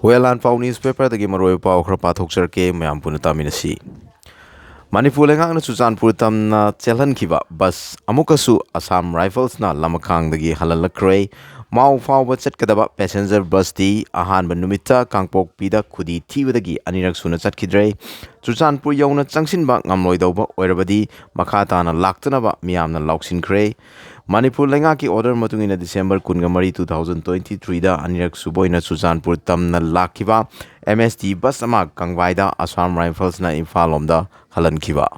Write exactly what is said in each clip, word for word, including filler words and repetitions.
ꯍꯨꯌꯦꯟ ꯂꯥꯟꯄꯥꯎ ꯅ꯭ꯌꯨꯁꯄꯦꯄꯔꯗꯒꯤ ꯃꯔꯨꯑꯣꯏꯕ ꯄꯥꯎ ꯈꯔ ꯄꯥꯊꯣꯛꯆꯔꯛꯀꯦ, ꯃꯌꯥꯝ ꯄꯨꯟꯅ ꯇꯥꯃꯤꯟꯅꯁꯤ꯫ ꯃꯅꯤꯄꯨꯔ ꯂꯩꯉꯥꯛꯅ ꯆꯨꯔꯆꯥꯟꯄꯨꯔ ꯇꯝꯅ ꯆꯦꯜꯍꯟꯈꯤꯕ ꯕꯁ ꯑꯃꯨꯛꯀꯁꯨ ꯑꯁꯥꯝ ꯔꯥꯏꯐꯜꯁꯅ ꯂꯃꯈꯥꯡꯗꯒꯤ ꯍꯜꯍꯜꯂꯛꯈ꯭ꯔꯦ꯫ ꯃꯥꯎ ꯐꯥꯎꯕ ꯆꯠꯀꯗꯕ ꯄꯦꯁꯦꯟꯖꯔ ꯕꯁꯇꯤ ꯑꯍꯥꯟꯕ ꯅꯨꯃꯤꯠꯇ ꯀꯥꯡꯄꯣꯛꯄꯤꯗ ꯈꯨꯗꯤ ꯊꯤꯕꯗꯒꯤ ꯑꯅꯤꯔꯛ ꯁꯨꯅ ꯆꯠꯈꯤꯗ꯭ꯔꯦ꯫ ꯆꯨꯔꯆꯥꯟꯄꯨꯔ ꯌꯧꯅ ꯆꯪꯁꯤꯟꯕ ꯉꯝꯂꯣꯏꯗꯧꯕ ꯑꯣꯏꯔꯕꯗꯤ ꯃꯈꯥ ꯇꯥꯅ ꯂꯥꯛꯇꯅꯕ ꯃꯤꯌꯥꯝꯅ ꯂꯥꯎꯁꯤꯟꯈ꯭ꯔꯦ꯫ ꯃꯅꯤꯄꯨꯔ ꯂꯩꯉꯥꯛꯀꯤ ꯑꯣꯔꯗꯔ ꯃꯇꯨꯡ ꯏꯟꯅ ꯗꯤꯁꯦꯝꯕꯔ ꯀꯨꯟꯃꯔꯤ, two thousand twenty threeꯗ ꯑꯅꯤꯔꯛ ꯁꯨꯕ ꯑꯣꯏꯅ ꯆꯨꯔꯆꯥꯟꯄꯨꯔ ꯇꯝꯅ ꯂꯥꯛꯈꯤꯕ ꯑꯦꯝ ꯑꯦꯁ ꯇꯤ ꯕꯁ ꯑꯃ ꯀꯪꯕꯥꯏꯗ ꯑꯁꯥꯝ ꯔꯥꯏꯐꯜꯁꯅ ꯏꯝꯐꯥꯜ ꯂꯣꯝꯗ ꯍꯜꯍꯟꯈꯤꯕ꯫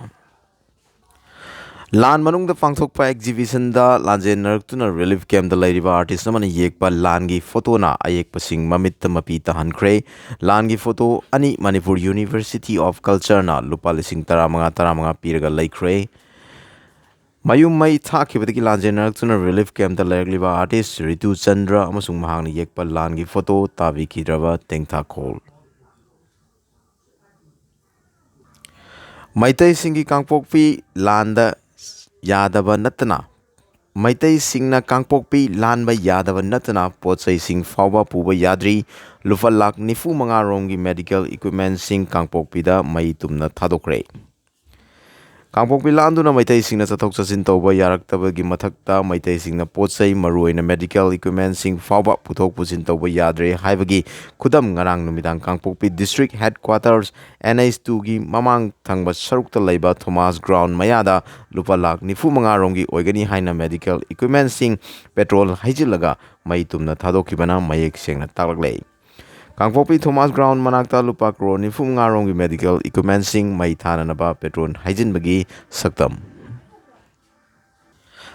ꯂꯥꯟ ꯃꯅꯨꯡꯗ ꯄꯥꯡꯊꯣꯛꯄ ꯑꯦꯛꯖꯤꯕꯤꯁꯟꯗ ꯂꯥꯟꯖꯦꯟꯅꯔꯛꯇꯨꯅ ꯔꯤꯂꯤꯐ ꯀꯦꯝꯞꯇ ꯂꯩꯔꯤꯕ ꯑꯥꯔꯇꯤꯁ ꯑꯃꯅ ꯌꯦꯛꯄ ꯂꯥꯟꯒꯤ ꯐꯣꯇꯣꯅ ꯑꯌꯦꯛꯄꯁꯤꯡ ꯃꯃꯤꯠꯇ ꯃꯄꯤ ꯇꯥꯍꯟꯈ꯭ꯔꯦ꯫ ꯂꯥꯟꯒꯤ ꯐꯣꯇꯣ ꯑꯅꯤ ꯃꯅꯤꯄꯨꯔ ꯌꯨꯅꯤꯚꯔꯁꯤꯇꯤ ꯑꯣꯐ ꯀꯜꯆꯔꯅ ꯂꯨꯄꯥ ꯂꯤꯁꯤꯡ ꯇꯔꯥꯃꯉꯥ, ꯇꯔꯥꯃꯉꯥ ꯄꯤꯔꯒ ꯂꯩꯈ꯭ꯔꯦ꯫ ꯃꯌꯨꯝ ꯃꯩ ꯊꯥꯈꯤꯕꯗꯒꯤ ꯂꯥꯟꯖꯦꯟꯅꯔꯛꯇꯨꯅ ꯔꯤꯂꯤꯐ ꯀꯦꯝꯞꯇ ꯂꯩꯔꯛꯂꯤꯕ ꯑꯥꯔꯇꯤꯁ ꯔꯤꯇꯨ ꯆꯟꯗ꯭ꯔ ꯑꯃꯁꯨꯡ ꯃꯍꯥꯛꯅ ꯌꯦꯛꯄ ꯂꯥꯟꯒꯤ ꯐꯣꯇꯣ ꯇꯥꯕꯤꯈꯤꯗ꯭ꯔꯕ ꯇꯦꯡꯊꯥꯈꯣꯜ꯫ ꯃꯩꯇꯩꯁꯤꯡꯒꯤ ꯀꯥꯡꯄꯣꯛꯄꯤ ꯂꯥꯟꯗ ꯌꯥꯗꯕ ꯅꯠꯇꯅ, ꯃꯩꯇꯩꯁꯤꯡꯅ ꯀꯥꯡꯄꯣꯛꯄꯤ ꯂꯥꯟꯕ ꯌꯥꯗꯕ ꯅꯠꯇꯅ ꯄꯣꯠ ꯆꯩꯁꯤꯡ ꯐꯥꯎꯕ ꯄꯨꯕ ꯌꯥꯗ꯭ꯔꯤ꯫ ꯂꯨꯄꯥ ꯂꯥꯈ ꯅꯤꯐꯨ ꯃꯉꯥ ꯔꯣꯝꯒꯤ ꯃꯦꯗꯤꯀꯦꯜ ꯏꯀ꯭ꯋꯤꯞꯃꯦꯟꯁꯤꯡ ꯀꯥꯡꯄꯣꯛꯄꯤꯗ ꯃꯩ ꯇꯨꯝꯅ ꯊꯥꯗꯣꯛꯈ꯭ꯔꯦ꯫ ꯀꯥꯡꯄꯣꯛꯄꯤ ꯂꯥꯟꯗꯨꯅ ꯃꯩꯇꯩꯁꯤꯡꯅ ꯆꯠꯊꯣꯛ ꯆꯠꯁꯤꯟ ꯇꯧꯕ ꯌꯥꯔꯛꯇꯕꯒꯤ ꯃꯊꯛꯇ, ꯃꯩꯇꯩꯁꯤꯡꯅ ꯄꯣꯠ ꯆꯩ, ꯃꯔꯨꯑꯣꯏꯅ ꯃꯦꯗꯤꯀꯦꯜ ꯏꯀ꯭ꯋꯤꯞꯃꯦꯟꯁꯤꯡ ꯐꯥꯎꯕ ꯄꯨꯊꯣꯛ ꯄꯨꯁꯤꯟ ꯇꯧꯕ ꯌꯥꯗ꯭ꯔꯦ ꯍꯥꯏꯕꯒꯤ ꯈꯨꯗꯝ ꯉꯔꯥꯡ ꯅꯨꯃꯤꯗꯥꯡ ꯀꯥꯡꯄꯣꯛꯄꯤ ꯗꯤꯁꯇ꯭ꯔꯤꯛ ꯍꯦꯗꯀ꯭ꯋꯥꯇꯔꯁ, ꯑꯦꯟ ꯑꯩꯆ ꯇꯨꯒꯤ ꯃꯃꯥꯡ ꯊꯪꯕ ꯁꯔꯨꯛꯇ ꯂꯩꯕ ꯊꯣꯃꯥꯁ ꯒ꯭ꯔꯥꯎꯟ ꯃꯌꯥꯗ ꯂꯨꯄꯥ ꯂꯥꯈ ꯅꯤꯐꯨ ꯃꯉꯥ ꯔꯣꯝꯒꯤ ꯑꯣꯏꯒꯅꯤ ꯍꯥꯏꯅ ꯃꯦꯗꯤꯀꯦꯜ ꯏꯀ꯭ꯋꯤꯞꯃꯦꯟꯁꯤꯡ ꯄꯦꯇ꯭ꯔꯣꯜ ꯍꯩꯖꯤꯜꯂꯒ ꯃꯩ ꯇꯨꯝꯅ ꯊꯥꯗꯣꯛꯈꯤꯕꯅ ꯃꯌꯦꯛ ꯁꯦꯡꯅ ꯇꯥꯛꯂꯛꯂꯦ꯫ ꯀꯥꯡꯄꯣꯛꯄꯤ ꯊꯣꯃꯥꯁ ꯒ꯭ꯔꯥꯎꯟ ꯃꯅꯥꯛꯇ ꯂꯨꯄꯥ ꯀ꯭ꯔꯣꯔ ꯅꯤꯐꯨ ꯃꯉꯥ ꯔꯣꯝꯒꯤ ꯃꯦꯗꯤꯀꯦꯜ ꯏꯀ꯭ꯋꯤꯞꯃꯦꯟꯁꯤꯡ ꯃꯩ ꯊꯥꯅꯅꯕ ꯄꯦꯇ꯭ꯔꯣꯜ ꯍꯩꯖꯤꯟꯕꯒꯤ ꯁꯛꯇꯝ꯫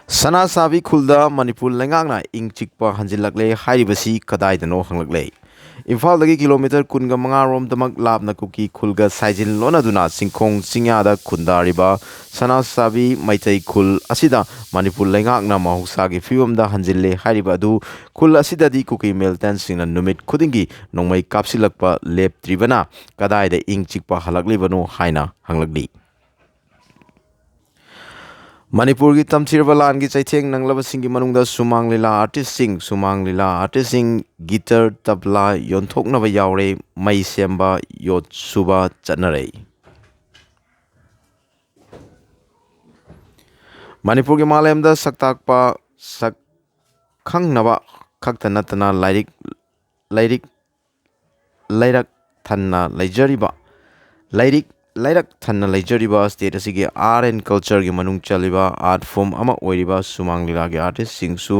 ꯁꯅꯥꯁꯥꯕꯤ ꯈꯨꯜꯗ ꯃꯅꯤꯄꯨꯔ ꯂꯩꯉꯥꯛꯅ ꯏꯪ ꯆꯤꯛꯄ ꯍꯟꯖꯤꯜꯂꯛꯂꯦ ꯍꯥꯏꯔꯤꯕꯁꯤ ꯀꯗꯥꯏꯗꯅꯣ ꯍꯪꯂꯛꯂꯦ꯫ ꯏꯝꯐꯥꯜꯗꯒꯤ ꯀꯤꯂꯣꯃꯤꯇꯔ ꯀꯨꯟꯒ ꯃꯉꯥ ꯔꯣꯝꯗꯃꯛ ꯂꯥꯞꯅ ꯀꯨꯀꯤ ꯈꯨꯜꯒ ꯁꯥꯏꯖꯤꯟ ꯂꯣꯟꯅꯗꯨꯅ ꯆꯤꯡꯈꯣꯡ ꯆꯤꯡꯌꯥꯗ ꯈꯨꯟꯗꯥꯔꯤꯕ ꯁꯅꯥꯁꯥꯕꯤ ꯃꯩꯇꯩ ꯈꯨꯜ ꯑꯁꯤꯗ ꯃꯅꯤꯄꯨꯔ ꯂꯩꯉꯥꯛꯅ ꯃꯍꯧꯁꯥꯒꯤ ꯐꯤꯕꯝꯗ ꯍꯟꯖꯤꯜꯂꯦ ꯍꯥꯏꯔꯤꯕ ꯑꯗꯨ, ꯈꯨꯜ ꯑꯁꯤꯗꯗꯤ ꯀꯨꯀꯤ ꯃꯤꯂꯤꯇꯦꯟꯁꯤꯡꯅ ꯅꯨꯃꯤꯠ ꯈꯨꯗꯤꯡꯒꯤ ꯅꯣꯡꯃꯩ ꯀꯥꯞꯁꯤꯜꯂꯛꯄ ꯂꯦꯞꯇ꯭ꯔꯤꯕꯅ ꯀꯗꯥꯏꯗ ꯏꯪ ꯆꯤꯛꯄ ꯍꯜꯂꯛꯂꯤꯕꯅꯣ ꯍꯥꯏꯅ ꯍꯪꯂꯛꯂꯤ꯫ ꯃꯅꯤꯄꯨꯔꯒꯤ ꯇꯝꯊꯤꯔꯕ ꯂꯥꯟꯒꯤ ꯆꯩꯊꯦꯡ ꯅꯪꯂꯕꯁꯤꯡꯒꯤ ꯃꯅꯨꯡꯗ ꯁꯨꯃꯥꯡ ꯂꯤꯂꯥ ꯑꯥꯔꯇꯤꯁꯁꯤꯡ, ꯁꯨꯃꯥꯡ ꯂꯤꯂꯥ ꯑꯥꯔꯇꯤꯁꯁꯤꯡ, ꯒꯤꯇꯔ, ꯇꯕ꯭ꯂꯥ ꯌꯣꯟꯊꯣꯛꯅꯕ ꯌꯥꯎꯔꯦ, ꯃꯩ ꯁꯦꯝꯕ, ꯌꯣꯠ ꯁꯨꯕ ꯆꯠꯅꯔꯦ꯫ ꯃꯅꯤꯄꯨꯔꯒꯤ ꯃꯥꯂꯦꯝꯗ ꯁꯛ ꯇꯥꯛꯄ, ꯁꯛ ꯈꯪꯅꯕ ꯈꯛꯇ ꯅꯠꯇꯅ ꯂꯥꯏꯔꯤꯛ, ꯂꯥꯏꯔꯤꯛ ꯂꯩꯔꯛ ꯊꯟꯅ ꯂꯩꯖꯔꯤꯕ, ꯂꯥꯏꯔꯤꯛ ꯂꯩꯔꯛ ꯊꯟꯅ ꯂꯩꯖꯔꯤꯕ ꯁ꯭ꯇꯦꯠ ꯑꯁꯤꯒꯤ ꯑꯥꯔꯠ ꯑꯦꯟ ꯀꯜꯆꯔꯒꯤ ꯃꯅꯨꯡ ꯆꯜꯂꯤꯕ ꯑꯥꯔꯠ ꯐꯣꯔꯝ ꯑꯃ ꯑꯣꯏꯔꯤꯕ ꯁꯨꯃꯥꯡ ꯂꯤꯂꯥꯒꯤ ꯑꯥꯔꯇꯤꯁꯁꯤꯡꯁꯨ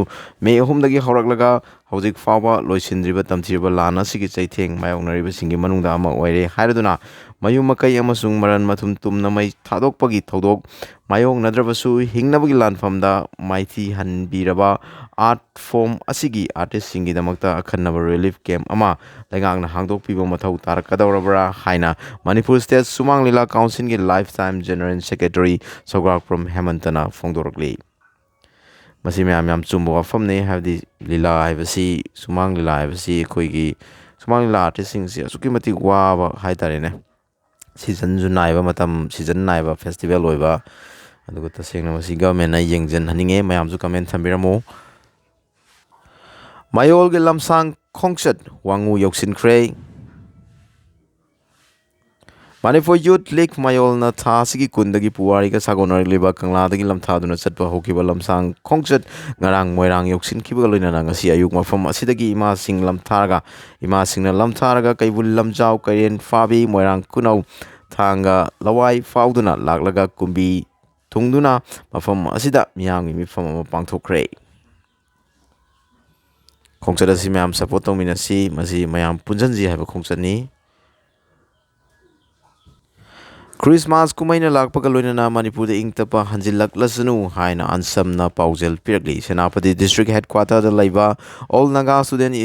ꯃꯦ ꯑꯍꯨꯝꯗꯒꯤ ꯍꯧꯔꯛꯂꯒ ꯍꯧꯖꯤꯛ ꯐꯥꯎꯕ ꯂꯣꯏꯁꯤꯟꯗ꯭ꯔꯤꯕ ꯇꯝꯊꯤꯔꯕ ꯂꯥꯟ ꯑꯁꯤꯒꯤ ꯆꯩꯊꯦꯡ ꯃꯥꯌꯣꯛꯅꯔꯤꯕꯁꯤꯡꯒꯤ ꯃꯅꯨꯡꯗ ꯑꯃ ꯑꯣꯏꯔꯦ ꯍꯥꯏꯔꯗꯨꯅ, ꯃꯌꯨꯝ ꯃꯀꯩ ꯑꯃꯁꯨꯡ ꯃꯔꯟ ꯃꯊꯨꯝ ꯇꯨꯝꯅ ꯃꯩ ꯊꯥꯗꯣꯛꯄꯒꯤ ꯊꯧꯗꯣꯛ ꯃꯥꯌꯣꯛꯅꯗ꯭ꯔꯕꯁꯨ ꯍꯤꯡꯅꯕꯒꯤ ꯂꯥꯟꯐꯝꯗ ꯃꯥꯏꯊꯤꯍꯟꯕꯤꯔꯕ ꯑꯥꯔꯠ ꯐꯣꯔꯝ ꯑꯁꯤꯒꯤ ꯑꯥꯔꯇꯤꯁꯁꯤꯡꯒꯤꯗꯃꯛꯇ ꯑꯈꯟꯅꯕ ꯔꯤꯂꯤꯐ ꯀꯦꯝꯞ ꯑꯃ ꯂꯩꯉꯥꯛꯅ ꯍꯥꯡꯗꯣꯛꯄꯤꯕ ꯃꯊꯧ ꯇꯥꯔꯛꯀꯗꯧꯔꯕ꯭ꯔꯥ ꯍꯥꯏꯅ ꯃꯅꯤꯄꯨꯔ ꯁ꯭ꯇꯦꯠ ꯁꯨꯃꯥꯡ ꯂꯤꯂꯥ ꯀꯥꯎꯟꯁꯤꯜꯒꯤ ꯂꯥꯏꯐ ꯇꯥꯏꯝ ꯖꯦꯅꯔꯦꯜ ꯁꯦꯀ꯭ꯔꯦꯇꯔꯤ ꯁꯧꯒ꯭ꯔꯥꯛꯄ꯭ꯔꯝ ꯍꯦꯃꯟꯇꯅ ꯐꯣꯡꯗꯣꯔꯛꯂꯤ꯫ ꯃꯁꯤ ꯃꯌꯥꯝ ꯌꯥꯝ ꯆꯨꯝꯕ ꯋꯥꯐꯝꯅꯤ꯫ ꯍꯥꯏꯕꯗꯤ ꯂꯤꯂꯥ ꯍꯥꯏꯕꯁꯤ, ꯁꯨꯃꯥꯡ ꯂꯤꯂꯥ ꯍꯥꯏꯕꯁꯤ ꯑꯩꯈꯣꯏꯒꯤ ꯁꯨꯃꯥꯡ ꯂꯤꯂꯥ ꯑꯥꯔꯇꯤꯁꯁꯤꯡꯁꯤ ꯑꯁꯨꯛꯀꯤ ꯃꯇꯤꯛ ꯋꯥꯕ ꯍꯥꯏꯇꯥꯔꯦꯅꯦ꯫ ꯁꯤꯖꯟꯁꯨ ꯅꯥꯏꯕ, ꯃꯇꯝ ꯁꯤꯖꯟ ꯅꯥꯏꯕ ꯐꯦꯁꯇꯤꯚꯦꯜ ꯑꯣꯏꯕ꯫ ꯑꯗꯨꯒ ꯇꯁꯦꯡꯅ ꯃꯁꯤ ꯒꯚꯔꯟꯃꯦꯟꯅ ꯌꯦꯡꯁꯤꯟꯍꯟꯅꯤꯡꯉꯦ꯫ ꯃꯌꯥꯝꯁꯨ ꯀꯃꯦꯟ ꯊꯝꯕꯤꯔꯝꯃꯨ꯫ ꯃꯌꯣꯜꯒꯤ ꯂꯝꯁꯥꯡ ꯈꯣꯡꯆꯠ ꯋꯥꯉꯨ ꯌꯧꯁꯤꯟꯈ꯭ꯔꯦ꯫ ꯃꯅꯤꯄꯨꯔ ꯌꯨꯠ ꯂꯤꯒ ꯃꯌꯣꯜꯅ ꯊꯥ ꯑꯁꯤꯒꯤ ꯀꯨꯟꯗꯒꯤ ꯄꯨꯋꯥꯔꯤꯒ ꯁꯥꯒꯣꯟꯅꯔꯛꯂꯤꯕ ꯀꯪꯂꯥꯗꯒꯤ ꯂꯝꯊꯥꯗꯨꯅ ꯆꯠꯄ ꯍꯧꯈꯤꯕ ꯂꯝꯁꯥꯡ ꯈꯣꯡꯆꯠ ꯉꯔꯥꯡ ꯃꯣꯏꯔꯥꯡ ꯌꯧꯁꯤꯟꯈꯤꯕꯒ ꯂꯣꯏꯅꯅ ꯉꯁꯤ ꯑꯌꯨꯛ ꯃꯐꯝ ꯑꯁꯤꯗꯒꯤ ꯏꯃꯥꯁꯤꯡ ꯂꯝꯊꯥꯔꯒ, ꯏꯃꯥꯁꯤꯡꯅ ꯂꯝꯊꯥꯔꯒ ꯀꯩꯕꯨꯜ ꯂꯝꯖꯥꯎ, ꯀꯩꯔꯦꯟ ꯐꯥꯕꯤ, ꯃꯣꯏꯔꯥꯡ ꯈꯨꯅꯧ, ꯊꯥꯡꯒ, ꯂꯋꯥꯏ ꯐꯥꯎꯗꯨꯅ ꯂꯥꯛꯂꯒ ꯀꯨꯝꯕꯤ ꯊꯨꯡꯗꯨꯅ ꯃꯐꯝ ꯑꯁꯤꯗ ꯃꯤꯌꯥꯝꯒꯤ ꯃꯤꯐꯝ ꯑꯃ ꯄꯥꯡꯊꯣꯛꯈ꯭ꯔꯦ꯫ ꯈꯣꯡꯆꯠ ꯑꯁꯤ ꯃꯌꯥꯝ ꯁꯄꯣꯔꯠ ꯇꯧꯃꯤꯟꯅꯁꯤ꯫ ꯃꯁꯤ ꯃꯌꯥꯝ ꯄꯨꯟꯁꯤꯟꯁꯤ ꯍꯥꯏꯕ ꯈꯣꯡꯆꯠꯅꯤ꯫ ꯈ꯭ꯔꯤꯁꯃꯥꯁ ꯀꯨꯝꯍꯩꯅ ꯂꯥꯛꯄꯒ ꯂꯣꯏꯅꯅ ꯃꯅꯤꯄꯨꯔꯗ ꯏꯪ ꯇꯞꯄ ꯍꯟꯖꯤꯜꯂꯛꯂꯁꯅꯨ ꯍꯥꯏꯅ ꯑꯟꯁꯝꯅ ꯄꯥꯎꯖꯦꯜ ꯄꯤꯔꯛꯂꯤ꯫ ꯁꯦꯅꯥꯄꯇꯤ ꯗꯤꯁꯇ꯭ꯔꯤꯛ ꯍꯦꯗꯀ꯭ꯋꯥꯇꯔꯗ ꯂꯩꯕ all Naga student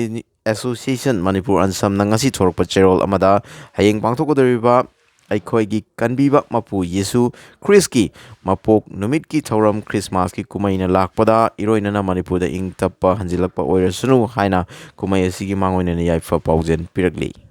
association Manipur, ꯑꯟꯁꯝꯅ ꯉꯁꯤ ꯊꯣꯔꯛꯄ ꯆꯦꯔꯣꯜ ꯑꯃꯗ ꯍꯌꯦꯡ ꯄꯥꯡꯊꯣꯛꯀꯗꯧꯔꯤꯕ ꯑꯩꯈꯣꯏꯒꯤ ꯀꯟꯕꯤꯕ ꯃꯄꯨ ꯌꯦꯁꯨ ꯈ꯭ꯔꯤꯁꯀꯤ ꯃꯄꯣꯛ ꯅꯨꯃꯤꯠꯀꯤ ꯊꯧꯔꯝ ꯈ꯭ꯔꯤꯁꯃꯥꯁꯀꯤ ꯀꯨꯝꯍꯩꯅ ꯂꯥꯛꯄꯗ ꯏꯔꯣꯏꯅꯅ ꯃꯅꯤꯄꯨꯔꯗ ꯏꯪ ꯇꯞꯄ ꯍꯟꯖꯤꯜꯂꯛꯄ ꯑꯣꯏꯔꯁꯅꯨ ꯍꯥꯏꯅ ꯀꯨꯝꯍꯩ ꯑꯁꯤꯒꯤ ꯃꯥꯡꯑꯣꯏꯅꯅ ꯌꯥꯏꯐ ꯄꯥꯎꯖꯦꯜ ꯄꯤꯔꯛꯂꯤ꯫